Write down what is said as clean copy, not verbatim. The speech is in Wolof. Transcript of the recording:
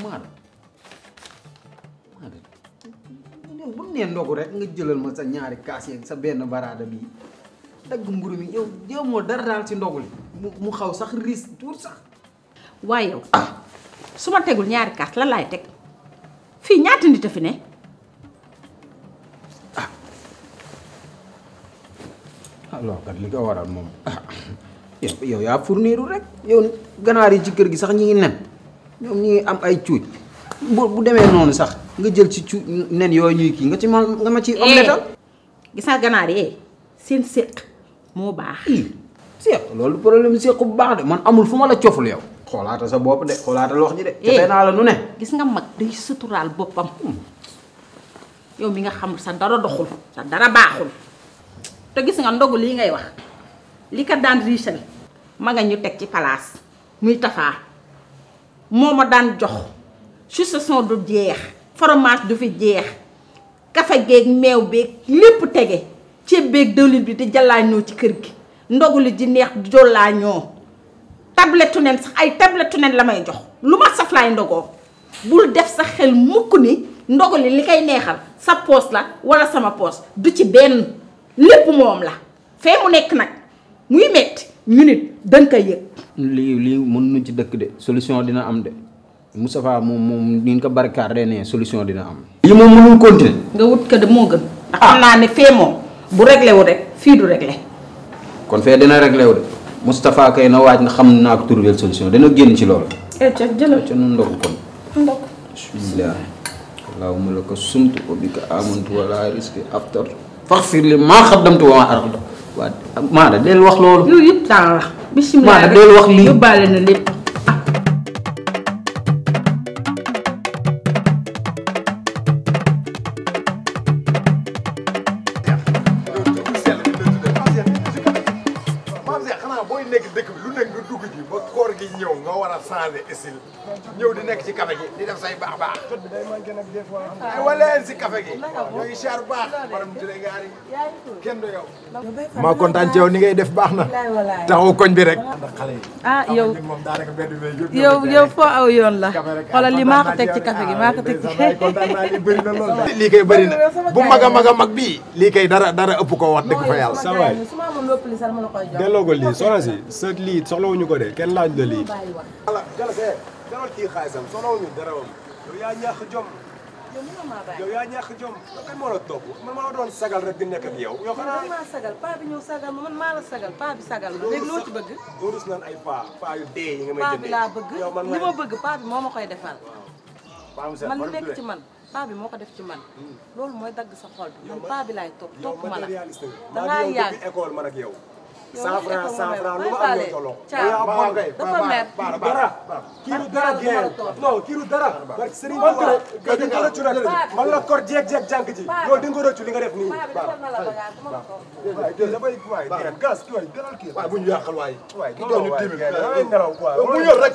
Maada yow bu nee ndogu rek nga jëlal ma sa ñaari kaas yeeg sa benn baraada bii dagg mburu mi yow moo dara daal ci ndogu li mu xaw sax riis tuur sax. waaye yow su ma tegul ñaari kaas lan laay teg fii ñaata nit a fi ne. alors kat li ko waral moom yow yaa fourniru rek yow ganaar yi ci kër gi sax ñi ngi nen ñoom ñi ngi am ay cuuj bu demee noonu sax nga jël ci cuuj nen yooyu ñuy kii nga ma ci omletal. gis nga ganaar yi seen séq moo baax. séq loolu problème séq bu baax de man amul fu ma la coful yow. xoolaata sa bopp de xoolaata wax ji de. cofee naa la nu ne. gis nga mag day suturaal boppam. yow mi nga xamul sa dara doxul sa dara baaxul. te gis nga ndogu lii ngay wax li ko daan riisal ma nga ñu teg ci palaas muy Tapha moo ma daan jox succession du jeex fromage du fi jeex kafe geeg meew beeg lépp tege ceeb beeg dëwlin bi di jàllaa ñoo ci kër gi ndogu li di neex jollaa ñoo tabletu nen sax ay tabletu nen la may jox lu ma saf laay ndogoo bul def sa xel mukk ni ndogu li koy neexal sa poos la wala sama poos du ci benn lépp moom la fee mu nekk nag muy metti ñu nit dañ koy yëg. lii mën nu ci dëkk de solution dina am de Moustapha moom ni ko Baricadé ne solution dina am. lii moom mënul continuer. nga wut ko de moo gën. ndax xam naa ne fee moom bu réglé wu rek fii du réglé. kon fee dina réglé wu de Moustapha kay na waaj na xam naa ko trouver solution dina génn ci loolu. ca jëlal ca nu ndogu kon. ndogu. bismillah. allahumma laka sumtu wa bika amantu wala risque aftar. faxfir li maa xaddamtu wa maa axartu waa Maada del wax loolu. loolu yëpp temps la. bisimilah Maada del wax lii yóbbaale na lépp. booy nekk dëkk bi lu nekk nga dugg ji ba koor gi ñëw nga war a changer style ñëw di nekk ci café gi di def say baax wala si café gi ñoo ngi char baax maram jële gaar yi kenn du yow maa kontaan ci yow ni ngay def baax na taxaw koñ bi rek ndax xale yi yow moom daanaka mbedd bi yow foo aw yoon la xoolal li maa ko teg ci café gi maa ko teg ci kontaan naa li bëri na lool lii kay bëri na bu mag a mag bii lii kay dara ëpp ko wax dëgg fa yàlla sa waay delloo ko lii soxna si sa lii soxlawuñu ko de kenn laaj la lii. voilà jërëjëf dalal kii xaalisam soxlawuñu dara woon yow yaa ñàkk jom yow yaa ñàkk jom kan moo la topp man maa doon sagal rek di nekk ak yow. yow xanaa maa sagal paa bi ñëw sagal ma man maa la sagal paa bi sagal ma léegi loo ci bëgg. doo rus naan ay paa yu dee yi nga may paa jëndee bi laa bëgg li ma bëgg paa bi moo ma koy defal. man li nekk ci man paa bi moo ko def ci man loolu mooy dagg sa xol bi man paa bi laay topp ma la dangaa yàgg école man ak yow. 100 francs 100 francs lu ma am yow toloo. dafa mer dara kii du dara génn non kii du dara. parce que Serigne Touba di nga rëccu rek man la kor jeeg jànk ji loolu di nga rëccu li nga def nii. waaw kii dafay waay gas kii waay gënal kii. waaw bu ñu yàqal waay. waay kii doon ñu timide damay nelaw quoi bu ñu yor rek.